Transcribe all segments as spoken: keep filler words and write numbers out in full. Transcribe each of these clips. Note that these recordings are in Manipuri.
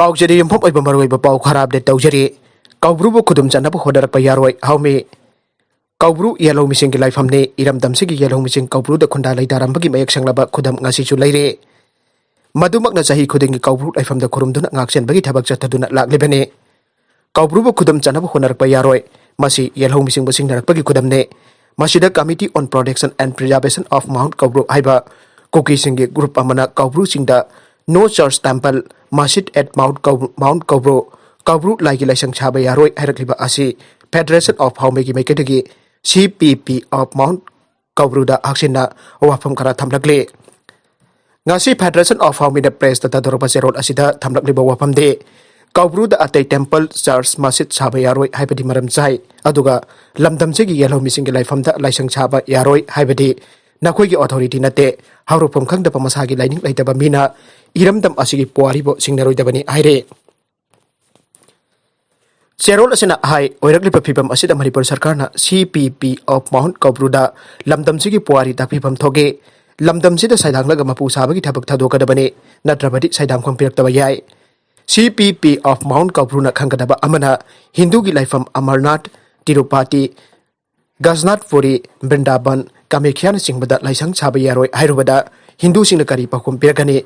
ꯄꯥꯎꯆꯦꯗ ꯌꯨꯝꯐꯝ ꯑꯣꯏꯕ ꯃꯔꯨꯑꯣꯏꯕ ꯄꯥꯎ ꯈꯔ ꯑꯞꯗꯦꯠ ꯇꯧꯖꯔꯤ꯫ ꯀꯧꯕ꯭ꯔꯨꯕꯨ ꯈꯨꯗꯨꯝ ꯆꯟꯅꯕ ꯍꯣꯠꯅꯔꯛꯄ ꯌꯥꯔꯣꯏ, ꯍꯥꯎꯃꯤ꯫ ꯀꯧꯕ꯭ꯔꯨ ꯌꯦꯜꯍꯧꯃꯤꯁꯤꯡꯒꯤ ꯂꯥꯏꯐꯝꯅꯤ꯫ ꯏꯔꯝꯗꯝꯁꯤꯒꯤ ꯌꯦꯜꯍꯧꯃꯤꯁꯤꯡ ꯀꯧꯕ꯭ꯔꯨꯗ ꯈꯨꯟꯗꯥ ꯂꯩꯇꯥꯔꯝꯕꯒꯤ ꯃꯌꯦꯛ ꯁꯦꯡꯂꯕ ꯈꯨꯗꯝ ꯉꯁꯤꯁꯨ ꯂꯩꯔꯤ꯫ ꯃꯗꯨꯃꯛꯅ ꯆꯍꯤ ꯈꯨꯗꯤꯡꯒꯤ ꯀꯧꯕ꯭ꯔꯨ ꯂꯥꯏꯐꯝꯗ ꯈꯨꯔꯨꯝꯗꯨꯅ ꯉꯥꯛꯁꯦꯟꯕꯒꯤ ꯊꯕꯛ ꯆꯠꯊꯗꯨꯅ ꯂꯥꯛꯂꯤꯕꯅꯤ꯫ ꯀꯧꯕ꯭ꯔꯨꯕꯨ ꯈꯨꯗꯨꯝ ꯆꯟꯅꯕ ꯍꯣꯠꯅꯔꯛꯄ ꯌꯥꯔꯣꯏ꯫ ꯃꯁꯤ ꯌꯦꯜꯍꯧꯃꯤꯁꯤꯡꯕꯨ ꯁꯤꯡꯅꯔꯛꯄꯒꯤ ꯈꯨꯗꯝꯅꯤ꯫ ꯃꯁꯤꯗ Committee on Protection and Preservation of Mount Kaubru ꯍꯥꯏꯕ ꯀꯨꯀꯤꯁꯤꯡꯒꯤ ꯒ꯭ꯔꯨꯞ ꯑꯃꯅ ꯀꯧꯕ꯭ꯔꯨ ꯆꯤꯡꯗ No Church, Temple, Masjid at Mount Kau-, Mount Kaubru, ꯀꯧꯕ꯭ꯔꯨ ꯂꯥꯏꯒꯤ ꯂꯥꯏꯁꯪ ꯁꯥꯕ ꯌꯥꯔꯣꯏ ꯍꯥꯏꯔꯛꯂꯤꯕ ꯑꯁꯤ Federation of ꯍꯥꯎꯃꯤꯒꯤ ꯃꯥꯏꯀꯩꯗꯒꯤ C P P of Mount ꯀꯧꯕ꯭ꯔꯨꯗ ꯍꯛꯆꯤꯟꯅ ꯋꯥꯐꯝ ꯈꯔ ꯊꯝꯂꯛꯂꯤ꯫ ꯉꯁꯤ Federation of ꯍꯥꯎꯃꯤꯅ ꯄ꯭ꯔꯦꯁꯇ ꯊꯥꯗꯣꯔꯛꯄ ꯆꯦꯔꯣꯜ ꯑꯁꯤꯗ ꯊꯝꯂꯛꯂꯤꯕ ꯋꯥꯐꯝꯗꯤ, ꯀꯧꯕ꯭ꯔꯨꯗ ꯑꯇꯩ ꯇꯦꯝꯄꯜ, ꯆꯔꯆ, ꯃꯁꯖꯤꯗ ꯁꯥꯕ ꯌꯥꯔꯣꯏ ꯍꯥꯏꯕꯗꯤ ꯃꯔꯝ ꯆꯥꯏ꯫ ꯑꯗꯨꯒ ꯂꯝꯗꯝꯁꯤꯒꯤ ꯌꯦꯜꯍꯧꯃꯤꯁꯤꯡꯒꯤ ꯂꯥꯏꯐꯝꯗ ꯂꯥꯏꯁꯪ ꯁꯥꯕ ꯌꯥꯔꯣꯏ ꯍꯥꯏꯕꯗꯤ ꯅꯈꯣꯏꯒꯤ ꯑꯣꯊꯣꯔꯤꯇꯤ ꯅꯠꯇꯦ꯫ ꯍꯧꯔꯛꯐꯝ ꯈꯪꯗꯕ ꯃꯁꯥꯒꯤ ꯂꯥꯏꯅꯤꯡ ꯂꯩꯇꯕ ꯃꯤꯅ ꯏꯔꯝꯗꯝ ꯑꯁꯤꯒꯤ ꯄꯨꯋꯥꯔꯤꯕꯨ ꯁꯤꯡꯅꯔꯣꯏꯗꯕꯅꯤ ꯍꯥꯏꯔꯤ꯫ ꯆꯦꯔꯣꯜ ꯑꯁꯤꯅ ꯍꯥꯏ, ꯑꯣꯏꯔꯛꯂꯤꯕ ꯐꯤꯕꯝ ꯑꯁꯤꯗ ꯃꯅꯤꯄꯨꯔ ꯁꯔꯀꯥꯔꯅ C P P of Mount ꯀꯧꯕ꯭ꯔꯨꯗ ꯂꯝꯗꯝꯁꯤꯒꯤ ꯄꯨꯋꯥꯔꯤ ꯇꯥꯛꯄꯤꯐꯝ ꯊꯣꯛꯏ꯫ ꯂꯝꯗꯝꯁꯤꯗ ꯁꯩꯗꯥꯡꯂꯒ ꯃꯄꯨ ꯁꯥꯕꯒꯤ ꯊꯕꯛ ꯊꯥꯗꯣꯛꯀꯗꯕꯅꯤ, ꯅꯠꯇ꯭ꯔꯕꯗꯤ ꯁꯩꯗꯥꯡꯐꯝ ꯄꯤꯔꯛꯇꯕ ꯌꯥꯏ꯫ C P P of Mount ꯀꯧꯕ꯭ꯔꯨꯅ ꯈꯪꯒꯗꯕ ꯑꯃꯅ, ꯍꯤꯟꯗꯨꯒꯤ ꯂꯥꯏꯐꯝ ꯑꯃꯔꯅꯥꯊ, ꯇꯤꯔꯨꯄꯥꯇꯤ, ꯒꯖꯅꯥꯊ ꯄꯨꯔꯤ, ꯕ꯭ꯔꯤꯟꯗꯥꯕꯟ, ꯀꯥꯃꯦꯈ꯭ꯌꯥꯅꯆꯤꯡꯕꯗ ꯂꯥꯏꯁꯪ ꯁꯥꯕ ꯌꯥꯔꯣꯏ ꯍꯥꯏꯔꯨꯕꯗ ꯍꯤꯟꯗꯨꯁꯤꯡꯅ ꯀꯔꯤ ꯄꯥꯎꯈꯨꯝ ꯄꯤꯔꯛꯀꯅꯤ?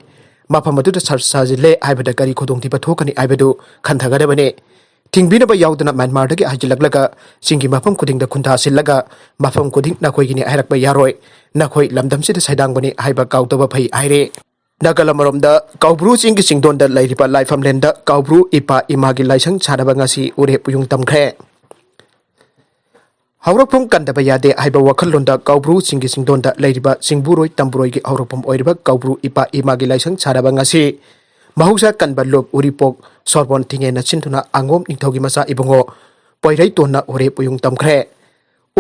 ꯃꯐꯝ ꯑꯗꯨꯗ ꯆꯔꯆ ꯁꯥꯖꯤꯜꯂꯦ ꯍꯥꯏꯕꯗ ꯀꯔꯤ ꯈꯨꯗꯣꯡꯊꯤꯕ ꯊꯣꯛꯀꯅꯤ ꯍꯥꯏꯕꯗꯨ ꯈꯟꯊꯒꯗꯕꯅꯤ꯫ ꯊꯤꯡꯕꯤꯅꯕ ꯌꯥꯎꯗꯅ ꯃ꯭ꯌꯥꯟꯃꯥꯔꯗꯒꯤ ꯍꯥꯏꯖꯤꯜꯂꯛꯂꯒ ꯆꯤꯡꯒꯤ ꯃꯐꯝ ꯈꯨꯗꯤꯡꯗ ꯈꯨꯟꯗꯥ ꯁꯤꯜꯂꯒ ꯃꯐꯝ ꯈꯨꯗꯤꯡ ꯅꯈꯣꯏꯒꯤꯅꯤ ꯍꯥꯏꯔꯛꯄ ꯌꯥꯔꯣꯏ꯫ ꯅꯈꯣꯏ ꯂꯝꯗꯝꯁꯤꯗ ꯁꯩꯗꯥꯡꯕꯅꯤ ꯍꯥꯏꯕ ꯀꯥꯎꯗꯕ ꯐꯩ ꯍꯥꯏꯔꯦ꯫ ꯅꯥꯀꯜ ꯑꯃꯔꯣꯝꯗ ꯀꯧꯕ꯭ꯔꯨ ꯆꯤꯡꯒꯤ ꯆꯤꯡꯗꯣꯟꯗ ꯂꯩꯔꯤꯕ ꯂꯥꯏꯐꯝꯂꯦꯟꯗ ꯀꯧꯕ꯭ꯔꯨ ꯏꯄꯥ ꯏꯃꯥꯒꯤ ꯂꯥꯏꯁꯪ ꯁꯥꯅꯕ ꯉꯁꯤ ꯎꯔꯦꯞ ꯎꯌꯨꯡ ꯇꯝꯈ꯭ꯔꯦ꯫ ꯍꯧꯔꯛꯐꯝ ꯀꯟꯗꯕ ꯌꯥꯗꯦ ꯍꯥꯏꯕ ꯋꯥꯈꯜꯂꯣꯟꯗ ꯀꯧꯕ꯭ꯔꯨ ꯆꯤꯡꯒꯤ ꯆꯤꯡꯗꯣꯟꯗ ꯂꯩꯔꯤꯕ ꯆꯤꯡꯕꯨꯔꯣꯏ ꯇꯝꯕꯨꯔꯣꯏꯒꯤ ꯍꯧꯔꯛꯐꯝ ꯑꯣꯏꯔꯤꯕ ꯀꯧꯕ꯭ꯔꯨ ꯏꯄꯥ ꯏꯃꯥꯒꯤ ꯂꯥꯏꯁꯪ ꯁꯥꯅꯕ ꯉꯁꯤ ꯃꯍꯧꯁꯥ ꯀꯟꯕ ꯂꯨꯞ ꯎꯔꯤꯄꯣꯛ ꯁꯣꯔꯕꯣꯟ ꯊꯤꯡꯉꯦꯅ ꯁꯤꯟꯗꯨꯅ ꯑꯉꯣꯝ ꯅꯤꯡꯊꯧꯒꯤ ꯃꯆꯥ ꯏꯕꯨꯡꯉꯣ ꯄꯣꯏꯔꯩꯇꯣꯟꯅ ꯎꯔꯦꯞ ꯎꯌꯨꯡ ꯇꯝꯈ꯭ꯔꯦ꯫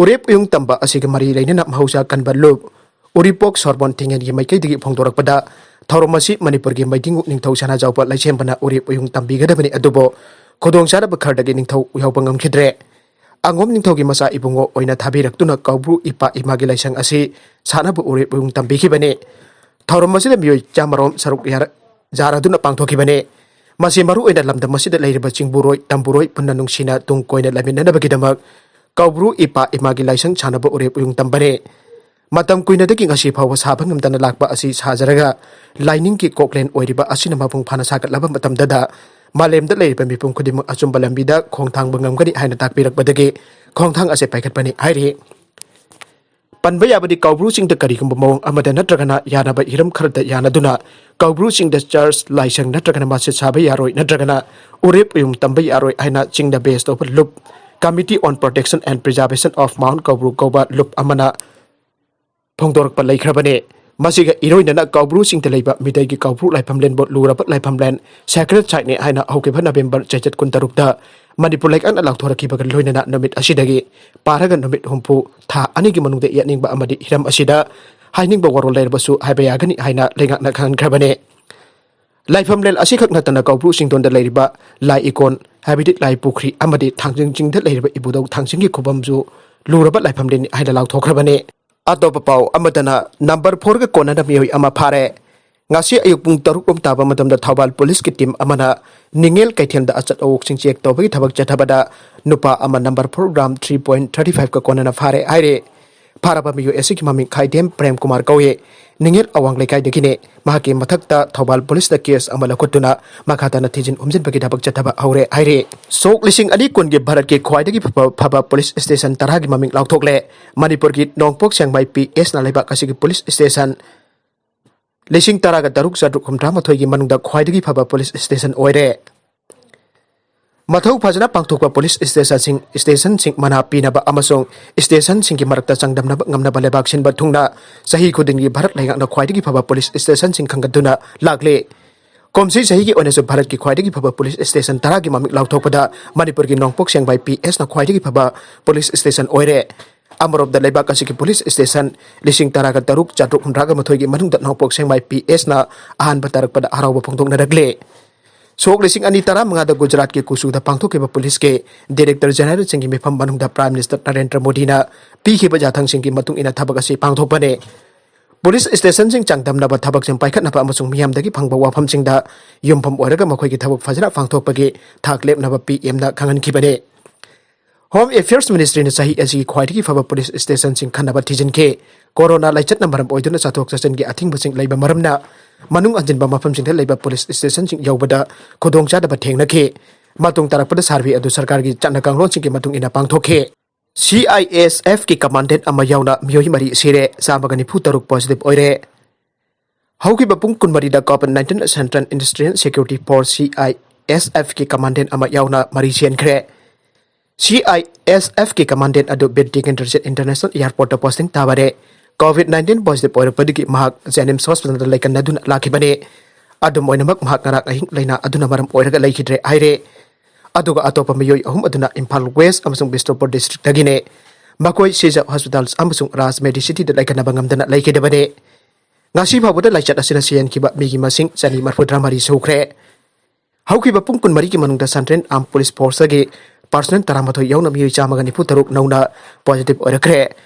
ꯎꯔꯦꯞ ꯎꯌꯨꯡ ꯇꯝꯕ ꯑꯁꯤꯒ ꯃꯔꯤ ꯂꯩꯅꯅ ꯃꯍꯧꯁꯥ ꯀꯟꯕ ꯂꯨꯞ ꯎꯔꯤꯄꯣꯛ ꯁꯣꯔꯕꯣꯟ ꯊꯤꯡꯉꯦꯟꯒꯤ ꯃꯥꯏꯀꯩꯗꯒꯤ ꯐꯣꯡꯗꯣꯔꯛꯄꯗ, ꯊꯧꯔꯝ ꯑꯁꯤ ꯃꯅꯤꯄꯨꯔꯒꯤ ꯃꯩꯗꯤꯡꯉꯨ ꯅꯤꯡꯊꯧ ꯁꯅꯥꯖꯥꯎꯕ ꯂꯩꯁꯦꯝꯕꯅ ꯎꯔꯦꯞ ꯎꯌꯨꯡ ꯇꯝꯕꯤꯒꯗꯕꯅꯤ, ꯑꯗꯨꯕꯨ ꯈꯨꯗꯣꯡꯆꯥꯗꯕ ꯈꯔꯗꯒꯤ ꯅꯤꯡꯊꯧ ꯌꯥꯎꯕ ꯉꯝꯈꯤꯗ꯭ꯔꯦ꯫ ꯑꯉꯣꯝ ꯅꯤꯡꯊꯧꯒꯤ ꯃꯆꯥ ꯏꯕꯨꯡꯉꯣ ꯑꯣꯏꯅ ꯊꯥꯕꯤꯔꯛꯇꯨꯅ ꯀꯧꯕ꯭ꯔꯨ ꯏꯄꯥ ꯏꯃꯥꯒꯤ ꯂꯥꯏꯁꯪ ꯑꯁꯤ ꯁꯥꯅꯕ ꯎꯔꯦꯞ ꯎꯌꯨꯡ ꯇꯝꯕꯤꯈꯤꯕꯅꯤ꯫ ꯊꯧꯔꯝ ꯑꯁꯤꯗ ꯃꯤꯑꯣꯏ ꯆꯥꯃꯔꯣꯝ ꯁꯔꯨꯛ ꯌꯥꯔ-, ꯌꯥꯔꯗꯨꯅ ꯄꯥꯡꯊꯣꯛꯈꯤꯕꯅꯤ꯫ ꯃꯁꯤ ꯃꯔꯨ ꯑꯣꯏꯅ ꯂꯝꯗꯝ ꯑꯁꯤꯗ ꯂꯩꯔꯤꯕ ꯆꯤꯡꯕꯨꯔꯣꯏ, ꯇꯝꯕꯨꯔꯣꯏ ꯄꯨꯟꯅ ꯅꯨꯡꯁꯤꯅ ꯇꯨꯡ ꯀꯣꯏꯅ ꯂꯩꯃꯤꯟꯅꯅꯕꯒꯤꯗꯃꯛ ꯀꯧꯕ꯭ꯔꯨ ꯏꯄꯥ ꯏꯃꯥꯒꯤ ꯂꯥꯏꯁꯪ ꯁꯥꯟꯅꯕ ꯎꯔꯦꯞ ꯎꯌꯨꯡ ꯇꯝꯕꯅꯤ꯫ ꯃꯇꯝ ꯀꯨꯏꯅꯗꯒꯤ ꯉꯁꯤ ꯐꯥꯎꯕ ꯁꯥꯕ ꯉꯝꯗꯅ ꯂꯥꯛꯄ ꯑꯁꯤ ꯁꯥꯖꯔꯒ ꯂꯥꯏꯅꯤꯡꯒꯤ ꯀꯣꯛꯂꯦꯟ ꯑꯣꯏꯔꯤꯕ ꯑꯁꯤꯅ ꯃꯄꯨꯡ ꯐꯥꯅ ꯁꯥꯒꯠꯂꯕ ꯃꯇꯝꯗꯗ ꯃꯥꯂꯦꯝꯗ ꯂꯩꯔꯤꯕ ꯃꯤꯄꯨꯝ ꯈꯨꯗꯤꯡꯃꯛ ꯑꯆꯨꯝꯕ ꯂꯝꯕꯤꯗ ꯈꯣꯡꯊꯥꯡꯕ ꯉꯝꯒꯅꯤ ꯍꯥꯏꯅ ꯇꯥꯛꯄꯤꯔꯛꯄꯗꯒꯤ ꯈꯣꯡꯊꯥꯡ ꯑꯁꯤ ꯄꯥꯏꯈꯠꯄꯅꯤ ꯍꯥꯏꯔꯤ꯫ ꯄꯟꯕ ꯌꯥꯕꯗꯤ ꯀꯧꯕ꯭ꯔꯨ ꯆꯤꯡꯗ ꯀꯔꯤꯒꯨꯝꯕ ꯃꯑꯣꯡ ꯑꯃꯗ ꯅꯠꯇ꯭ꯔꯒꯅ ꯌꯥꯅꯕ ꯍꯤꯔꯝ ꯈꯔꯗ ꯌꯥꯅꯗꯨꯅ ꯀꯧꯕ꯭ꯔꯨ ꯆꯤꯡꯗ ꯆꯔꯆ, ꯂꯥꯏꯁꯪ ꯅꯠꯇ꯭ꯔꯒꯅ ꯃꯁꯖꯤꯗ ꯁꯥꯕ ꯌꯥꯔꯣꯏ ꯅꯠꯇ꯭ꯔꯒꯅ ꯎꯔꯦꯞ ꯎꯌꯨꯡ ꯇꯝꯕ ꯌꯥꯔꯣꯏ ꯍꯥꯏꯅ ꯆꯤꯡꯗ base ꯇꯧꯕ ꯂꯨꯞ Committee on Protection and Preservation of Mount ꯀꯧꯕ꯭ꯔꯨ ꯀꯧꯕ ꯂꯨꯞ ꯑꯃꯅ ꯐꯣꯡꯗꯣꯔꯛꯄ ꯂꯩꯈ꯭ꯔꯕꯅꯤ꯫ ꯃꯁꯤꯒ ꯏꯔꯣꯏꯅꯅ ꯀꯧꯕ꯭ꯔꯨ ꯆꯤꯡꯗ ꯂꯩꯕ ꯃꯤꯇꯩꯒꯤ ꯀꯧꯕ꯭ꯔꯨ ꯂꯥꯏꯐꯝꯂꯦꯟꯕꯨ ꯂꯨꯔꯕ ꯂꯥꯏꯐꯝꯂꯦꯟ, sacred siteꯅꯤ ꯍꯥꯏꯅ ꯍꯧꯈꯤꯕ ꯅꯕꯦꯝꯕꯔ ꯆꯩꯆꯠ ꯀꯨꯟꯇꯔꯨꯛꯇ ꯃꯅꯤꯄꯨꯔ ꯂꯩꯉꯥꯛꯅ ꯂꯥꯎꯊꯣꯔꯛꯈꯤꯕꯒ ꯂꯣꯏꯅꯅ ꯅꯨꯃꯤꯠ ꯑꯁꯤꯗꯒꯤ ꯄꯥꯔꯒ ꯅꯨꯃꯤꯠ ꯍꯨꯝꯐꯨ, ꯊꯥ ꯑꯅꯤꯒꯤ ꯃꯅꯨꯡꯗ ꯌꯦꯠꯅꯤꯡꯕ ꯑꯃꯗꯤ ꯍꯤꯔꯝ ꯑꯁꯤꯗ ꯍꯥꯏꯅꯤꯡꯕ ꯋꯥꯔꯣꯜ ꯂꯩꯔꯕꯁꯨ ꯍꯥꯏꯕ ꯌꯥꯒꯅꯤ ꯍꯥꯏꯅ ꯂꯩꯉꯥꯛꯅ ꯈꯪꯍꯟꯈ꯭ꯔꯕꯅꯤ꯫ ꯂꯥꯏꯐꯝꯂꯦꯟ ꯑꯁꯤꯈꯛ ꯅꯠꯇꯅ ꯀꯧꯕ꯭ꯔꯨ ꯆꯤꯡꯗꯣꯟꯗ ꯂꯩꯔꯤꯕ ꯂꯥꯏ ꯏꯀꯣꯟ, ꯍꯥꯏꯕꯗꯤ ꯂꯥꯏ ꯄꯨꯈ꯭ꯔꯤ ꯑꯃꯗꯤ ꯊꯥꯡꯖꯤꯡ ꯆꯤꯡꯗ ꯂꯩꯔꯤꯕ ꯏꯕꯨꯙꯧ ꯊꯥꯡꯖꯤꯡꯒꯤ ꯈꯨꯕꯝꯁꯨ ꯂꯨꯔꯕ ꯂꯥꯏꯐꯝꯂꯦꯟꯅꯤ ꯍꯥꯏꯅ ꯂꯥꯎꯊꯣꯛꯈ꯭ꯔꯕꯅꯤ꯫ ꯑꯇꯣꯞꯄ ꯄꯥꯎ ꯑꯃꯗꯅ, number fourꯒ ꯀꯣꯟꯅꯅ ꯃꯤꯑꯣꯏ ꯑꯃ ꯐꯥꯔꯦ꯫ ꯉꯁꯤ ꯑꯌꯨꯛ ꯄꯨꯡ ꯇꯔꯨꯛ ꯔꯣꯝ ꯇꯥꯕ ꯃꯇꯝꯗ ꯊꯧꯕꯥꯜ ꯄꯨꯂꯤꯁꯀꯤ team ꯑꯃꯅ ꯅꯤꯡꯉꯦꯜ ꯀꯩꯊꯦꯜꯗ ꯑꯆꯠ ꯑꯋꯣꯛꯁꯤꯡ check ꯇꯧꯕꯒꯤ ꯊꯕꯛ ꯆꯠꯊꯕꯗ ꯅꯨꯄꯥ ꯑꯃ number four gram three point thirty fiveꯀ ꯀꯣꯟꯅꯅ ꯐꯥꯔꯦ ꯍꯥꯏꯔꯦ꯫ ꯐꯥꯔꯕ ꯃꯤꯑꯣꯏ ꯑꯁꯤꯒꯤ ꯃꯃꯤꯡ ꯈꯥꯏꯗꯦꯝ ꯄ꯭ꯔꯦꯝ ꯀꯨꯃꯥꯔ ꯀꯧꯏ꯫ ꯅꯤꯡꯉꯦꯜ ꯑꯋꯥꯡ ꯂꯩꯀꯥꯏꯗꯒꯤꯅꯤ꯫ ꯃꯍꯥꯛꯀꯤ ꯃꯊꯛꯇ ꯊꯧꯕꯥꯜ ꯄꯨꯂꯤꯁꯅ case ꯑꯃ ꯂꯧꯈꯠꯇꯨꯅ ꯃꯈꯥ ꯇꯥꯅ ꯊꯤꯖꯤꯟ ꯍꯨꯝꯖꯤꯟꯕꯒꯤ ꯊꯕꯛ ꯆꯠꯊꯕ ꯍꯧꯔꯦ ꯍꯥꯏꯔꯤ꯫ ꯁꯣꯛ ꯂꯤꯁꯤꯡ ꯑꯅꯤ ꯀꯨꯟꯒꯤ ꯚꯥꯔꯠꯀꯤ ꯈ꯭ꯋꯥꯏꯗꯒꯤ ꯐꯕ, ꯐꯕ ꯄꯨꯂꯤꯁ station ꯇꯔꯥꯒꯤ ꯃꯃꯤꯡ ꯂꯥꯎꯊꯣꯛꯂꯦ꯫ ꯃꯅꯤꯄꯨꯔꯒꯤ ꯅꯣꯡꯄꯣꯛ ꯁꯦꯡꯃꯥꯏ P Sꯅ ꯂꯩꯕꯥꯛ ꯑꯁꯤꯒꯤ ꯄꯨꯂꯤꯁ station ꯂꯤꯁꯤꯡ ꯇꯔꯥꯒ ꯇꯔꯨꯛ ꯆꯥꯇ꯭ꯔꯨꯛ ꯍꯨꯝꯗ꯭ꯔꯥ ꯃꯥꯊꯣꯏꯒꯤ ꯃꯅꯨꯡꯗ ꯈ꯭ꯋꯥꯏꯗꯒꯤ ꯐꯕ ꯄꯨꯂꯤꯁ station ꯑꯣꯏꯔꯦ꯫ ꯃꯊꯧ ꯐꯖꯅ ꯄꯥꯡꯊꯣꯛꯄ ꯄꯨꯂꯤꯁ stationꯁꯤꯡ, stationꯁꯤꯡ ꯃꯅꯥ ꯄꯤꯅꯕ ꯑꯃꯁꯨꯡ stationꯁꯤꯡꯒꯤ ꯃꯔꯛꯇ ꯆꯥꯡꯗꯝꯅꯕ ꯉꯝꯅꯕ ꯂꯩꯕꯥꯛ ꯁꯤꯟꯕ ꯊꯨꯡꯅ ꯆꯍꯤ ꯈꯨꯗꯤꯡꯒꯤ ꯚꯥꯔꯠ ꯂꯩꯉꯥꯛꯅ ꯈ꯭ꯋꯥꯏꯗꯒꯤ ꯐꯕ ꯄꯨꯂꯤꯁ stationꯁꯤꯡ ꯈꯟꯒꯠꯇꯨꯅ ꯂꯥꯛꯂꯤ꯫ ꯀꯨꯝꯁꯤ ꯆꯍꯤꯒꯤ ꯑꯣꯏꯅꯁꯨ ꯚꯥꯔꯠꯀꯤ ꯈ꯭ꯋꯥꯏꯗꯒꯤ ꯐꯕ ꯄꯨꯂꯤꯁ station ꯇꯔꯥꯒꯤ ꯃꯃꯤꯡ ꯂꯥꯎꯊꯣꯛꯄꯗ ꯃꯅꯤꯄꯨꯔꯒꯤ ꯅꯣꯡꯄꯣꯛ ꯁꯦꯡꯃꯥꯏ P Sꯅ ꯈ꯭ꯋꯥꯏꯗꯒꯤ ꯐꯕ ꯄꯨꯂꯤꯁ station ꯑꯣꯏꯔꯦ꯫ ꯑꯃꯔꯣꯝꯗ ꯂꯩꯕꯥꯛ ꯑꯁꯤꯒꯤ ꯄꯨꯂꯤꯁ station ꯂꯤꯁꯤꯡ ꯇꯔꯥꯒ ꯇꯔꯨꯛ ꯆꯥꯇ꯭ꯔꯨꯛ ꯍꯨꯝꯗ꯭ꯔꯥꯒ ꯃꯥꯊꯣꯏꯒꯤ ꯃꯅꯨꯡꯗ ꯅꯣꯡꯄꯣꯛ ꯁꯦꯡꯃꯥꯏ P Sꯅ ꯑꯍꯥꯟꯕ ꯇꯥꯔꯛꯄꯗ ꯍꯔꯥꯎꯕ ꯐꯣꯡꯗꯣꯛꯅꯔꯛꯂꯦ꯫ ꯁꯣꯛ ꯂꯤꯁꯤꯡ ꯑꯅꯤ ꯇꯔꯥꯃꯉꯥꯗ ꯒꯨꯖꯔꯥꯠꯀꯤ ꯀꯨꯆꯨꯗ ꯄꯥꯡꯊꯣꯛꯈꯤꯕ ꯄꯨꯂꯤꯁꯀꯤ Director Generalꯁꯤꯡꯒꯤ ꯃꯤꯐꯝ ꯃꯅꯨꯡꯗ Prime Minister ꯅꯔꯦꯟꯗ꯭ꯔ ꯃꯣꯗꯤꯅ ꯄꯤꯈꯤꯕ ꯌꯥꯊꯪꯁꯤꯡꯒꯤ ꯃꯇꯨꯡ ꯏꯟꯅ ꯊꯕꯛ ꯑꯁꯤ ꯄꯥꯡꯊꯣꯛꯄꯅꯤ꯫ ꯄꯨꯂꯤꯁ ꯁ꯭ꯇꯦꯁꯟꯁꯤꯡ ꯆꯥꯡꯗꯝꯅꯕ, ꯊꯕꯛꯁꯤꯡ ꯄꯥꯏꯈꯠꯅꯕ ꯑꯃꯁꯨꯡ ꯃꯤꯌꯥꯝꯗꯒꯤ ꯐꯪꯕ ꯋꯥꯐꯝꯁꯤꯡꯗ ꯌꯨꯝꯐꯝ ꯑꯣꯏꯔꯒ ꯃꯈꯣꯏꯒꯤ ꯊꯕꯛ ꯐꯖꯅ ꯄꯥꯡꯊꯣꯛꯄꯒꯤ ꯊꯥꯛ ꯂꯦꯞꯅꯕ ꯄꯤ ꯑꯦꯝꯅ ꯈꯪꯍꯟꯈꯤꯕꯅꯤ꯫ ꯍꯣꯝ ꯑꯦꯐꯤꯌꯔꯁ ꯃꯤꯅꯤꯁꯇ꯭ꯔꯤꯅ ꯆꯍꯤ ꯑꯁꯤꯒꯤ ꯈ꯭ꯋꯥꯏꯗꯒꯤ ꯐꯕ ꯄꯨꯂꯤꯁ ꯁ꯭ꯇꯦꯁꯟꯁꯤꯡ ꯈꯟꯅꯕ ꯊꯤꯖꯤꯟꯈꯤ꯫ ꯀꯣꯔꯣꯅꯥ ꯂꯥꯏꯆꯠꯅ ꯃꯔꯝ ꯑꯣꯏꯗꯨꯅ ꯆꯠꯊꯣꯛ ꯆꯠꯁꯤꯟꯒꯤ ꯑꯊꯤꯡꯕꯁꯤꯡ ꯂꯩꯕ ꯃꯔꯝꯅ ꯃꯅꯨꯡ ꯍꯟꯖꯤꯟꯕ ꯃꯐꯝꯁꯤꯡꯗ ꯂꯩꯕ ꯄꯨꯂꯤꯁ ꯁ꯭ꯇꯦꯁꯟꯁꯤꯡ ꯌꯧꯕꯗ ꯈꯨꯗꯣꯡꯆꯥꯗꯕ ꯊꯦꯡꯅꯈꯤ꯫ ꯃꯇꯨꯡ ꯇꯥꯔꯛꯄꯗ ꯁꯔꯚꯦ ꯑꯗꯨ ꯁꯔꯀꯥꯔꯒꯤ ꯆꯠꯅ ꯀꯥꯡꯂꯣꯟꯁꯤꯡꯒꯤ ꯃꯇꯨꯡ ꯏꯟꯅ ꯄꯥꯡꯊꯣꯛꯈꯤ꯫ ꯁꯤ ꯑꯥꯏ ꯑꯦꯁ ꯑꯦꯐꯀꯤ ꯀꯃꯥꯟꯗꯦꯟ ꯑꯃ ꯌꯥꯎꯅ ꯃꯤꯑꯣꯏ ꯃꯔꯤ ꯁꯤꯔꯦ, ꯆꯥꯝꯃꯒ ꯅꯤꯐꯨ ꯇꯔꯨꯛ ꯄꯣꯖꯤꯇꯤꯚ ꯑꯣꯏꯔꯦ꯫ ꯍꯧꯈꯤꯕ ꯄꯨꯡ ꯀꯨꯟꯃꯔꯤꯗ COVID nineteen central industrial security force, C I S ꯑꯦꯐꯀꯤ commandant ꯑꯃ ꯌꯥꯎꯅ ꯃꯔꯤ ꯁꯤꯍꯟꯈ꯭ꯔꯦ꯫ ꯁꯤ ꯑꯥꯏ ꯑꯦꯁ ꯑꯦꯐꯀꯤ ꯀꯃꯥꯟꯗꯦꯟ ꯑꯗꯨ ꯕꯤꯔ ꯇꯤꯀꯦꯟꯗ꯭ꯔꯖꯤꯠ ꯏꯟꯇꯔꯅꯦꯁꯅꯦꯜ ꯑꯦꯌꯔꯄꯣꯔꯠꯇ ꯄꯣꯁꯇꯤꯡ ꯇꯥꯕꯅꯦ꯫ ꯀꯣꯚꯤꯗ ꯅꯥꯏꯟꯇꯤꯟ ꯄꯣꯖꯤꯇꯤꯚ ꯑꯣꯏꯔꯛꯄꯗꯒꯤ ꯃꯍꯥꯛ ꯖꯦꯅꯤꯝꯁ ꯍꯣꯁꯄꯤꯇꯥꯜꯗ ꯂꯩꯀꯟꯅꯗꯨꯅ ꯂꯥꯛꯈꯤꯕꯅꯤ꯫ ꯑꯗꯨꯝ ꯑꯣꯏꯅꯃꯛ, ꯃꯍꯥꯛ ꯉꯔꯥꯡ ꯑꯍꯤꯡ ꯂꯥꯏꯅꯥ ꯑꯗꯨꯅ ꯃꯔꯝ ꯑꯣꯏꯔꯒ ꯂꯩꯈꯤꯗ꯭ꯔꯦ ꯍꯥꯏꯔꯦ꯫ ꯑꯗꯨꯒ ꯑꯇꯣꯞꯄ ꯃꯤꯑꯣꯏ ꯑꯍꯨꯝ ꯑꯗꯨꯅ ꯏꯝꯐꯥꯜ ꯋꯦꯁ ꯑꯃꯁꯨꯡ ꯕꯤꯁꯅꯨꯄꯨꯔ ꯗꯤꯁꯇ꯭ꯔꯤꯛꯇꯒꯤꯅꯦ꯫ ꯃꯈꯣꯏ ꯁꯤꯖ ꯍꯣꯁꯄꯤꯇꯥꯜ ꯑꯃꯁꯨꯡ ꯔꯥꯖ ꯃꯦꯗꯤꯁꯤꯇꯤꯗ ꯂꯩꯀꯠꯅꯕ ꯉꯝꯗꯅ ꯂꯩꯈꯤꯗꯕꯅꯤ꯫ ꯉꯁꯤ ꯐꯥꯎꯕꯗ ꯂꯥꯏꯆꯠ ꯑꯁꯤꯅ ꯁꯤꯍꯟꯈꯤꯕ ꯃꯤꯒꯤ ꯃꯁꯤꯡ ꯆꯅꯤ ꯃꯔꯤꯐꯨꯇꯔꯥ ꯃꯔꯤ ꯁꯨꯈ꯭ꯔꯦ꯫ ꯍꯧꯈꯤꯕ ꯄꯨꯡ ꯀꯨꯟꯃꯔꯤꯒꯤ ꯃꯅꯨꯡꯗ ꯁꯦꯟꯇ꯭ꯔꯦꯜ ꯑꯥꯔꯝ ꯄꯨꯂꯤꯁ ꯐꯣꯔꯁꯇꯒꯤ ꯄꯔꯁꯅꯦꯜ ꯇꯔꯥꯃꯥꯊꯣꯏ ꯌꯥꯎꯅ ꯃꯤꯑꯣꯏ ꯆꯥꯝꯃꯒ ꯅꯤꯐꯨ ꯇꯔꯨꯛ ꯅꯧꯅ ꯄꯣꯖꯤꯇꯤꯚ ꯑꯣꯏꯔꯛꯈ꯭ꯔꯦ꯫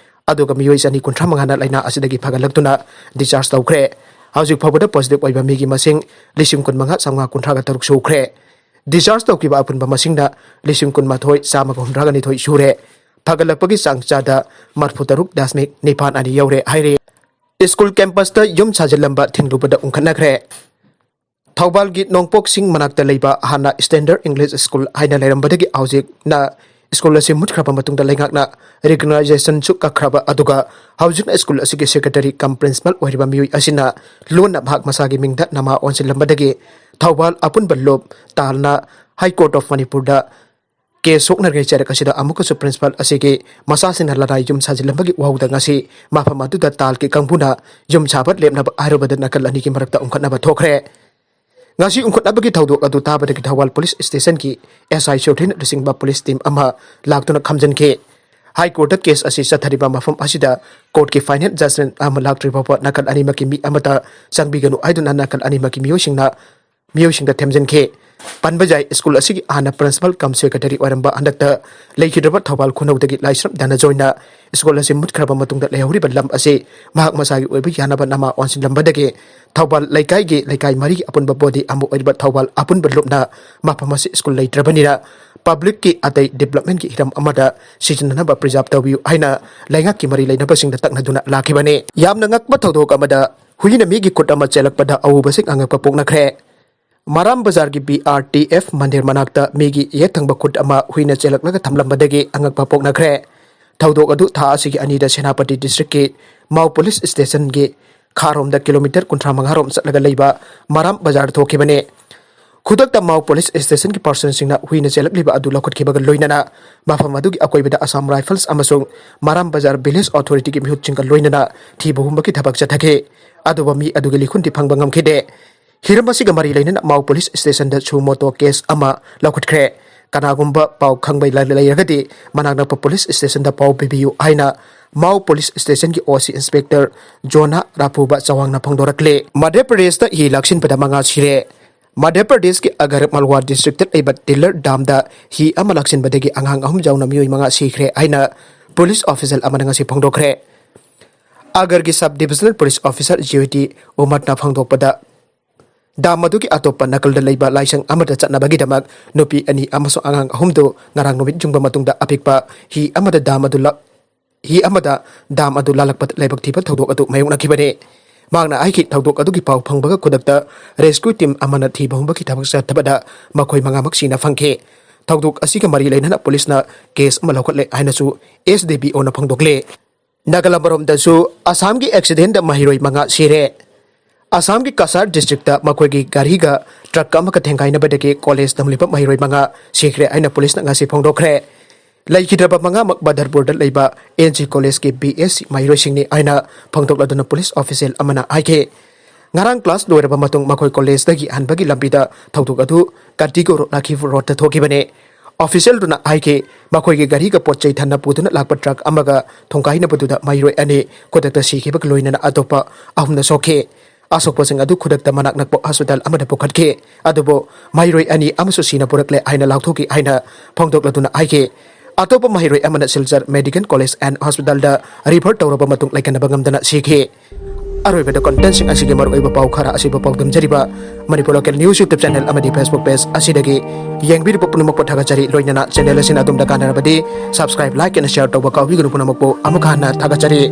ꯑꯗꯨꯒ ꯃꯤꯑꯣꯏ ꯆꯅꯤ ꯀꯨꯟꯊ꯭ꯔꯥ ꯃꯉꯥꯅ ꯂꯥꯏꯅꯥ ꯑꯁꯤꯗꯒꯤ ꯐꯒꯠꯂꯛꯇꯨꯅ ꯗꯤꯁꯆꯥꯔꯖ ꯇꯧꯈ꯭ꯔꯦ꯫ ꯍꯧꯖꯤꯛ ꯐꯥꯎꯕꯗ ꯄꯣꯖꯤꯇꯤꯚ ꯑꯣꯏꯕ ꯃꯤꯒꯤ ꯃꯁꯤꯡ ꯂꯤꯁꯤꯡ ꯀꯨꯟꯃꯉꯥ ꯆꯥꯝꯃꯉꯥ ꯀꯨꯟꯊ꯭ꯔꯥꯒ ꯇꯔꯨꯛ ꯁꯨꯈ꯭ꯔꯦ꯫ ꯗꯤꯁꯆꯥꯔꯖ ꯇꯧꯈꯤꯕ ꯑꯄꯨꯟꯕ ꯃꯁꯤꯡꯅ ꯂꯤꯁꯤꯡ ꯀꯨꯟꯃꯥꯊꯣꯏ ꯆꯥꯝꯃꯒ ꯍꯨꯝꯗ꯭ꯔꯥꯒ ꯅꯤꯊꯣꯏ ꯁꯨꯔꯦ꯫ ꯐꯒꯠꯂꯛꯄꯒꯤ ꯆꯥꯡ ꯆꯥꯗ ꯃꯔꯤꯐꯨꯇꯔꯨꯛ ꯗꯁꯃꯤꯛ ꯅꯤꯄꯥꯟ ꯑꯅꯤ ꯌꯧꯔꯦ ꯍꯥꯏꯔꯦ꯫ ꯁ꯭ꯀꯨꯜ ꯀꯦꯝꯄꯁꯇ ꯌꯨꯝ ꯁꯥꯖꯤꯜꯂꯝꯕ ꯊꯤꯡꯂꯨꯕꯗ ꯎꯪꯈꯠꯅꯈ꯭ꯔꯦ꯫ ꯊꯧꯕꯥꯜꯒꯤ ꯅꯣꯡꯄꯣꯛ ꯆꯤꯡ ꯃꯅꯥꯛꯇ ꯂꯩꯕ ꯍꯥꯟꯅ ꯁ꯭ꯇꯦꯟꯗꯔꯗ ꯏꯪꯂꯤꯁ ꯁ꯭ꯀꯨꯜ ꯍꯥꯏꯅ ꯂꯩꯔꯝꯕꯗꯒꯤ ꯍꯧꯖꯤꯛꯅ ꯁ꯭ꯀꯨꯜ ꯑꯁꯤ ꯃꯨꯠꯈ꯭ꯔꯕ ꯃꯇꯨꯡꯗ ꯂꯩꯉꯥꯛꯅ ꯔꯤꯀꯣꯒꯅꯥꯏꯖꯦꯁꯟꯁꯨ ꯀꯛꯈ꯭ꯔꯕ, ꯑꯗꯨꯒ ꯍꯧꯖꯤꯛꯅ ꯁ꯭ꯀꯨꯜ ꯑꯁꯤꯒꯤ ꯁꯦꯀ꯭ꯔꯦꯇꯔꯤ ꯀꯝ ꯄ꯭ꯔꯤꯟꯁꯤꯄꯥꯜ ꯑꯣꯏꯔꯤꯕ ꯃꯤꯑꯣꯏ ꯑꯁꯤꯅ ꯂꯣꯟꯅ ꯃꯍꯥꯛ ꯃꯁꯥꯒꯤ ꯃꯤꯡꯗ ꯅꯃꯥ ꯑꯣꯟꯁꯤꯜꯂꯝꯕꯗꯒꯤ ꯊꯧꯕꯥꯜ ꯑꯄꯨꯟꯕ ꯂꯣꯞ ꯇꯥꯜꯅ ꯍꯥꯏ ꯀꯣꯔꯠ ꯑꯣꯐ ꯃꯅꯤꯄꯨꯔꯗ ꯀꯦꯁ ꯁꯣꯛꯅꯔꯤꯉꯩ ꯆꯩꯔꯛ ꯑꯁꯤꯗ ꯑꯃꯨꯛꯀꯁꯨ ꯄ꯭ꯔꯤꯟꯁꯤꯄꯥꯜ ꯑꯁꯤꯒꯤ ꯃꯆꯥꯁꯤꯡꯅ ꯂꯅꯥꯏ ꯌꯨꯝ ꯁꯥꯖꯤꯜꯂꯝꯕꯒꯤ ꯋꯥꯍꯧꯗ ꯉꯁꯤ ꯃꯐꯝ ꯑꯗꯨꯗ ꯇꯥꯜꯒꯤ ꯀꯥꯡꯕꯨꯅ ꯌꯨꯝ ꯁꯥꯕ ꯂꯦꯞꯅꯕ ꯍꯥꯏꯔꯨꯕꯗ ꯅꯥꯀꯜ ꯑꯅꯤꯒꯤ ꯃꯔꯛꯇ ꯎꯪꯈꯠꯅꯕ ꯊꯣꯛꯈ꯭ꯔꯦ꯫ ꯉꯁꯤ ꯎꯪꯈꯠꯅꯕꯒꯤ ꯊꯧꯗꯣꯛ ꯑꯗꯨ ꯇꯥꯕꯗꯒꯤ ꯊꯧꯕꯥꯜ ꯄꯨꯂꯤꯁ ꯁ꯭ꯇꯦꯁꯟꯒꯤ ꯑꯦꯁ ꯑꯥꯏ ꯆꯧꯙꯔꯤꯅ ꯂꯨꯆꯤꯡꯕ ꯄꯨꯂꯤꯁ ꯇꯤꯝ ꯑꯃ ꯂꯥꯛꯇꯨꯅ ꯈꯥꯝꯖꯤꯟꯈꯤ꯫ ꯍꯥꯏ ꯀꯣꯔꯠꯇ ꯀꯦꯁ ꯑꯁꯤ ꯆꯠꯊꯔꯤꯕ ꯃꯐꯝ ꯑꯁꯤꯗ ꯀꯣꯔꯠꯀꯤ ꯐꯥꯏꯅꯦꯜ ꯖꯖꯃꯦꯟ ꯑꯃ ꯂꯥꯛꯇ꯭ꯔꯤ ꯐꯥꯎꯕ ꯅꯥꯀꯜ ꯑꯅꯤꯃꯛꯀꯤ ꯃꯤ ꯑꯃꯠꯇ ꯆꯪꯕꯤꯒꯅꯨ ꯍꯥꯏꯗꯨꯅ ꯅꯥꯀꯜ ꯑꯅꯤꯃꯛꯀꯤ ꯃꯤꯑꯣꯏꯁꯤꯡꯅ ꯃꯤꯑꯣꯏꯁꯤꯡꯗ ꯊꯦꯝꯖꯤꯟꯈꯤ꯫ ꯄꯟꯕ ꯌꯥꯏ, ꯁ꯭ꯀꯨꯜ ꯑꯁꯤꯒꯤ ꯍꯥꯟꯅ ꯄ꯭ꯔꯤꯟꯁꯤꯄꯥꯜ ꯀꯝ ꯁꯦꯀ꯭ꯔꯦꯇꯔꯤ ꯑꯣꯏꯔꯝꯕ, ꯍꯟꯗꯛꯇ ꯂꯩꯈꯤꯗ꯭ꯔꯕ ꯊꯧꯕꯥꯜ ꯈꯨꯅꯧꯗꯒꯤ ꯂꯥꯏꯁ꯭ꯔꯝ ꯙꯅꯖꯣꯏꯅ ꯁ꯭ꯀꯨꯜ ꯑꯁꯤ ꯃꯨꯠꯈ꯭ꯔꯕ ꯃꯇꯨꯡꯗ ꯂꯩꯍꯧꯔꯤꯕ ꯂꯝ ꯑꯁꯤ ꯃꯍꯥꯛ ꯃꯁꯥꯒꯤ ꯑꯣꯏꯕ ꯌꯥꯅꯕ ꯅꯃꯥ ꯑꯣꯟꯁꯤꯜꯂꯝꯕꯗꯒꯤ ꯊꯧꯕꯥꯜ ꯂꯩꯀꯥꯏꯒꯤ ꯂꯩꯀꯥꯏ ꯃꯔꯤꯒꯤ ꯑꯄꯨꯟꯕ ꯕꯣꯗꯤ ꯑꯃ ꯑꯣꯏꯔꯤꯕ ꯊꯧꯕꯥꯜ ꯑꯄꯨꯟꯕ ꯂꯨꯞꯅ ꯃꯐꯝ ꯑꯁꯤ ꯁ꯭ꯀꯨꯜ ꯂꯩꯇ꯭ꯔꯕꯅꯤꯅ ꯄꯕ꯭ꯂꯤꯛꯀꯤ ꯑꯇꯩ ꯗꯤꯕ꯭ꯂꯞꯃꯦꯟꯒꯤ ꯍꯤꯔꯝ ꯑꯃꯗ ꯁꯤꯖꯤꯟꯅꯅꯕ ꯄ꯭ꯔꯤꯖꯥꯕ ꯇꯧꯕꯤꯌꯨ ꯍꯥꯏꯅ ꯂꯩꯉꯥꯛꯀꯤ ꯃꯔꯤ ꯂꯩꯅꯕꯁꯤꯡꯗ ꯇꯛꯅꯗꯨꯅ ꯂꯥꯛꯈꯤꯕꯅꯤ꯫ ꯌꯥꯝꯅ ꯉꯛꯄ ꯊꯧꯗꯣꯛ ꯑꯃꯗ ꯍꯨꯏꯅ ꯃꯤꯒꯤ ꯈꯨꯠ ꯑꯃ ꯆꯦꯜꯂꯛꯄꯗ ꯑꯎꯕꯁꯤꯡ ꯑꯉꯛꯄ ꯄꯣꯛꯅꯈ꯭ꯔꯦ꯫ ꯃꯔꯥꯝ ꯕꯖꯥꯔꯒꯤ ꯕꯤ ꯑꯥꯔ ꯇꯤ ꯑꯦꯐ ꯃꯟꯗꯤꯔ ꯃꯅꯥꯛꯇ ꯃꯤꯒꯤ ꯌꯦꯠ ꯊꯪꯕ ꯈꯨꯠ ꯑꯃ ꯍꯨꯏꯅ ꯆꯦꯜꯂꯛꯂꯒ ꯊꯝꯂꯝꯕꯗꯒꯤ ꯑꯉꯛꯄ ꯄꯣꯛꯅꯈ꯭ꯔꯦ꯫ ꯊꯧꯗꯣꯛ ꯑꯗꯨ ꯊꯥ ꯑꯁꯤꯒꯤ ꯑꯅꯤꯗ ꯁꯦꯅꯥꯄꯇꯤ ꯗꯤꯁꯇ꯭ꯔꯤꯛꯀꯤ ꯃꯥꯎ ꯄꯨꯂꯤꯁ ꯁ꯭ꯇꯦꯁꯟꯒꯤ ꯈꯥꯔꯣꯝꯗ ꯀꯤꯂꯣꯃꯤꯇꯔ ꯀꯨꯟꯊ꯭ꯔꯥ ꯃꯉꯥ ꯔꯣꯝ ꯆꯠꯂꯒ ꯂꯩꯕ ꯃꯔꯥꯝ ꯕꯖꯥꯔꯗ ꯊꯣꯛꯈꯤꯕꯅꯤ꯫ ꯈꯨꯗꯛꯇ ꯃꯥꯎ ꯄꯨꯂꯤꯁ ꯁ꯭ꯇꯦꯁꯟꯒꯤ ꯄꯥꯔꯁꯟꯁꯤꯡꯅ ꯍꯨꯏꯅ ꯆꯦꯜꯂꯛꯂꯤꯕ ꯑꯗꯨ ꯂꯧꯈꯠꯈꯤꯕꯒ ꯂꯣꯏꯅꯅ ꯃꯐꯝ ꯑꯗꯨꯒꯤ ꯑꯀꯣꯏꯕꯗ ꯑꯁꯥꯝ ꯔꯥꯏꯐꯜꯁ ꯑꯃꯁꯨꯡ ꯃꯔꯥꯝ ꯕꯖꯥꯔ ꯚꯤꯂꯦꯖ ꯑꯣꯊꯣꯔꯤꯇꯤꯒꯤ ꯃꯤꯍꯨꯠꯁꯤꯡꯒ ꯂꯣꯏꯅꯅ ꯊꯤꯕ ꯍꯨꯝꯕꯒꯤ ꯊꯕꯛ ꯆꯠꯊꯈꯤ꯫ ꯑꯗꯨꯕꯨ ꯃꯤ ꯑꯗꯨꯒꯤ ꯂꯤꯈꯨꯟꯗꯤ ꯐꯪꯕ ꯉꯝꯈꯤꯗꯦ꯫ ꯍꯤꯔꯝ ꯑꯁꯤꯒ ꯃꯔꯤ ꯂꯩꯅꯅ ꯃꯥꯎ ꯄꯨꯂꯤꯁ ꯁ꯭ꯇꯦꯁꯟꯗ ꯁꯨ ꯃꯣꯇꯣ ꯀꯦꯁ ꯑꯃ ꯂꯧꯈꯠꯈ꯭ꯔꯦ꯫ ꯀꯅꯥꯒꯨꯝꯕ ꯄꯥꯎ ꯈꯪꯕ ꯂꯩ-, ꯂꯩꯔꯒꯗꯤ ꯃꯅꯥꯛ ꯅꯛꯄ ꯄꯨꯂꯤꯁ ꯁ꯭ꯇꯦꯁꯟꯗ ꯄꯥꯎ ꯄꯤꯕꯤꯌꯨ ꯍꯥꯏꯅ ꯃꯥꯎ ꯄꯨꯂꯤꯁ ꯁ꯭ꯇꯦꯁꯟꯒꯤ ꯑꯣ ꯁꯤ ꯏꯟꯁꯄꯦꯛꯇꯔ ꯖꯣꯅꯥ ꯔꯥꯐꯨꯕ ꯆꯋꯥꯡꯅ ꯐꯣꯡꯗꯣꯔꯛꯂꯦ꯫ ꯃꯙ꯭ꯌ ꯄ꯭ꯔꯗꯦꯁꯇ ꯍꯤ ꯂꯥꯛꯁꯤꯟꯕꯗ ꯃꯉꯥ ꯁꯤꯔꯦ꯫ ꯃꯙ꯭ꯌ ꯄ꯭ꯔꯗꯦꯁꯀꯤ ꯑꯒꯔ ꯃꯜꯋꯥ ꯗꯤꯁꯇ꯭ꯔꯤꯛꯇ ꯂꯩꯕ ꯇꯤꯂꯔ ꯗꯥꯝꯗ ꯍꯤ ꯑꯃ ꯂꯥꯛꯁꯤꯟꯕꯗꯒꯤ ꯑꯉꯥꯡ ꯑꯍꯨꯝ ꯌꯥꯎꯅ ꯃꯤꯑꯣꯏ ꯃꯉꯥ ꯁꯤꯈ꯭ꯔꯦ ꯍꯥꯏꯅ ꯄꯨꯂꯤꯁ ꯑꯣꯐꯤꯁꯤꯌꯦꯜ ꯑꯃꯅ ꯉꯁꯤ ꯐꯣꯡꯗꯣꯛꯈ꯭ꯔꯦ꯫ ꯑꯒꯔꯒꯤ sub divisional police officer G U T ꯎꯃꯠꯅ ꯐꯣꯡꯗꯣꯛꯄꯗ, ꯗꯥꯝ ꯑꯗꯨꯒꯤ ꯑꯇꯣꯞꯄ ꯅꯥꯀꯜꯗ ꯂꯩꯕ ꯂꯥꯏꯁꯪ ꯑꯃꯗ ꯆꯠꯅꯕꯒꯤꯗꯃꯛ ꯅꯨꯄꯤ ꯑꯅꯤ ꯑꯃꯁꯨꯡ ꯑꯉꯥꯡ ꯑꯍꯨꯝꯗꯨ ꯉꯔꯥꯡ ꯅꯨꯃꯤꯠ ꯌꯨꯡꯕ ꯃꯇꯨꯡꯗ ꯑꯄꯤꯛꯄ ꯍꯤ ꯑꯃꯗ ꯗꯥꯝ ꯑꯗꯨ ꯂ-, ꯍꯤ ꯑꯃꯗ ꯗꯥꯝ ꯑꯗꯨ ꯂꯥꯜꯂꯛꯄꯗ ꯂꯥꯏꯕꯛ ꯊꯤꯕ ꯊꯧꯗꯣꯛ ꯑꯗꯨ ꯃꯥꯌꯣꯛꯅꯈꯤꯕꯅꯤ꯫ ꯃꯍꯥꯛꯅ ꯍꯥꯏꯈꯤ, ꯊꯧꯗꯣꯛ ꯑꯗꯨꯒꯤ ꯄꯥꯎ ꯐꯪꯕꯒ ꯈꯨꯗꯛꯇ ꯔꯦꯁꯀ꯭ꯌꯨ ꯇꯤꯝ ꯑꯃꯅ ꯊꯤꯕ ꯍꯨꯝꯕꯒꯤ ꯊꯕꯛ ꯆꯠꯊꯕꯗ ꯃꯈꯣꯏ ꯃꯉꯥꯃꯛ ꯁꯤꯅ ꯐꯪꯈꯤ꯫ ꯊꯧꯗꯣꯛ ꯑꯁꯤꯒ ꯃꯔꯤ ꯂꯩꯅꯅ ꯄꯨꯂꯤꯁꯅ ꯀꯦꯁ ꯑꯃ ꯂꯧꯈꯠꯂꯦ ꯍꯥꯏꯅꯁꯨ ꯑꯦꯁ ꯗꯤ ꯄꯤ ꯑꯣꯅ ꯐꯣꯡꯗꯣꯛꯂꯦ꯫ ꯅꯥꯒꯥꯂꯥꯟꯗꯔꯣꯝꯗꯁꯨ ꯑꯁꯥꯝꯒꯤ ꯑꯦꯛꯁꯤꯗꯦꯟꯗ ꯃꯍꯩꯔꯣꯏ ꯃꯉꯥ ꯁꯤꯔꯦ꯫ ꯑꯁꯥꯝꯒꯤ ꯀꯁꯥꯔ ꯗꯤꯁꯇ꯭ꯔꯤꯛꯇ ꯃꯈꯣꯏꯒꯤ ꯒꯥꯔꯤꯒ ꯇ꯭ꯔꯛ ꯑꯃꯒ ꯊꯦꯡꯒꯥꯏꯅꯕꯗꯒꯤ ꯀꯣꯂꯦꯖ ꯇꯝꯂꯤꯕ ꯃꯍꯩꯔꯣꯏ ꯃꯉꯥ ꯁꯤꯈ꯭ꯔꯦ ꯍꯥꯏꯅ ꯄꯨꯂꯤꯁꯅ ꯉꯁꯤ ꯐꯣꯡꯗꯣꯛꯈ꯭ꯔꯦ꯫ ꯂꯩꯈꯤꯗ꯭ꯔꯕ ꯃꯉꯥꯃꯛ ꯕꯗꯔꯄꯨꯔꯗ ꯂꯩꯕ ꯑꯦꯟ ꯖꯤ ꯀꯣꯂꯦꯖꯀꯤ ꯕꯤ ꯑꯦꯁ ꯁꯤ ꯃꯍꯩꯔꯣꯏꯁꯤꯡꯅꯤ ꯍꯥꯏꯅ ꯐꯣꯡꯗꯣꯛꯂꯗꯨꯅ ꯄꯨꯂꯤꯁ ꯑꯣꯐꯤꯁꯤꯌꯦꯜ ꯑꯃꯅ ꯍꯥꯏꯈꯤ꯫ ꯉꯔꯥꯡ ꯀ꯭ꯂꯥꯁ ꯂꯣꯏꯔꯕ ꯃꯇꯨꯡ ꯃꯈꯣꯏ ꯀꯣꯂꯦꯖꯇꯒꯤ ꯍꯟꯕꯒꯤ ꯂꯝꯕꯤꯗ ꯊꯧꯗꯣꯛ ꯑꯗꯨ ꯀꯥꯇꯤꯒꯣꯔꯣ ꯂꯥꯈꯤꯕ ꯔꯣꯗꯇ ꯊꯣꯛꯈꯤꯕꯅꯤ꯫ ꯑꯣꯐꯤꯁꯤꯌꯦꯜꯗꯨꯅ ꯍꯥꯏꯈꯤ, ꯃꯈꯣꯏꯒꯤ ꯒꯥꯔꯤꯒ ꯄꯣꯠ ꯆꯩ ꯊꯟꯅ ꯄꯨꯗꯨꯅ ꯂꯥꯛꯄ ꯇ꯭ꯔꯛ ꯑꯃꯒ ꯊꯣꯡꯒꯥꯏꯅꯕꯗꯨꯗ ꯃꯍꯩꯔꯣꯏ ꯑꯅꯤ ꯈꯨꯗꯛꯇ ꯁꯤꯈꯤꯕꯒ ꯂꯣꯏꯅꯅ ꯑꯇꯣꯞꯄ ꯑꯍꯨꯝꯅ ꯁꯣꯛꯈꯤ꯫ ꯑꯁꯣꯛꯄꯁꯤꯡ ꯑꯗꯨ ꯈꯨꯗꯛꯇ ꯃꯅꯥꯛ ꯅꯛꯄ ꯍꯣꯁꯄꯤꯇꯥꯜ ꯑꯃꯗ ꯄꯨꯈꯠꯈꯤ꯫ ꯑꯗꯨꯕꯨ ꯃꯍꯩꯔꯣꯏ ꯑꯅꯤ ꯑꯃꯁꯨ ꯁꯤꯅ ꯄꯨꯔꯛꯂꯦ ꯍꯥꯏꯅ ꯂꯥꯎꯊꯣꯛꯈꯤ ꯍꯥꯏꯅ ꯐꯣꯡꯗꯣꯛꯂꯗꯨꯅ ꯍꯥꯏꯈꯤ꯫ ꯑꯇꯣꯞꯄ ꯃꯍꯩꯔꯣꯏ ꯑꯃꯅ ꯁꯤꯜꯆꯔ ꯃꯦꯗꯤꯀꯦꯜ ꯀꯣꯂꯦꯖ ꯑꯦꯟ ꯍꯣꯁꯄꯤꯇꯥꯜꯗ ꯔꯤꯐꯔ ꯇꯧꯔꯕ ꯃꯇꯨꯡ ꯂꯩꯀꯟꯅꯕ ꯉꯝꯗꯅ ꯁꯤꯈꯤ꯫ ꯑꯔꯣꯏꯕꯗ ꯀꯣꯟꯇꯦꯟꯁꯤꯡ ꯑꯁꯤꯒꯤ ꯃꯔꯨꯑꯣꯏꯕ ꯄꯥꯎ ꯈꯔ ꯑꯁꯤꯕꯨ ꯄꯥꯎꯗꯝꯖꯔꯤꯕ Manipur local news YouTube channel ꯑꯃꯗꯤ ꯐꯦꯁꯕꯨꯛ ꯄꯦꯖ ꯑꯁꯤꯗꯒꯤ ꯌꯦꯡꯕꯤꯔꯤꯕ ꯄꯨꯝꯅꯃꯛꯄꯨ ꯊꯥꯒꯠꯆꯔꯤ꯫ ꯂꯣꯏꯅꯅ ꯆꯦꯅꯦꯜ ꯑꯁꯤꯅ ꯑꯗꯣꯝꯗ ꯀꯥꯟꯅꯔꯕꯗꯤ subscribe, like and share ꯇꯧꯕ ꯀꯥꯎꯕꯤꯒꯅꯨ꯫ ꯄꯨꯝꯅꯃꯛꯄꯨ ꯑꯃꯨꯛ ꯍꯟꯅ ꯊꯥꯒꯠꯆꯔꯤ꯫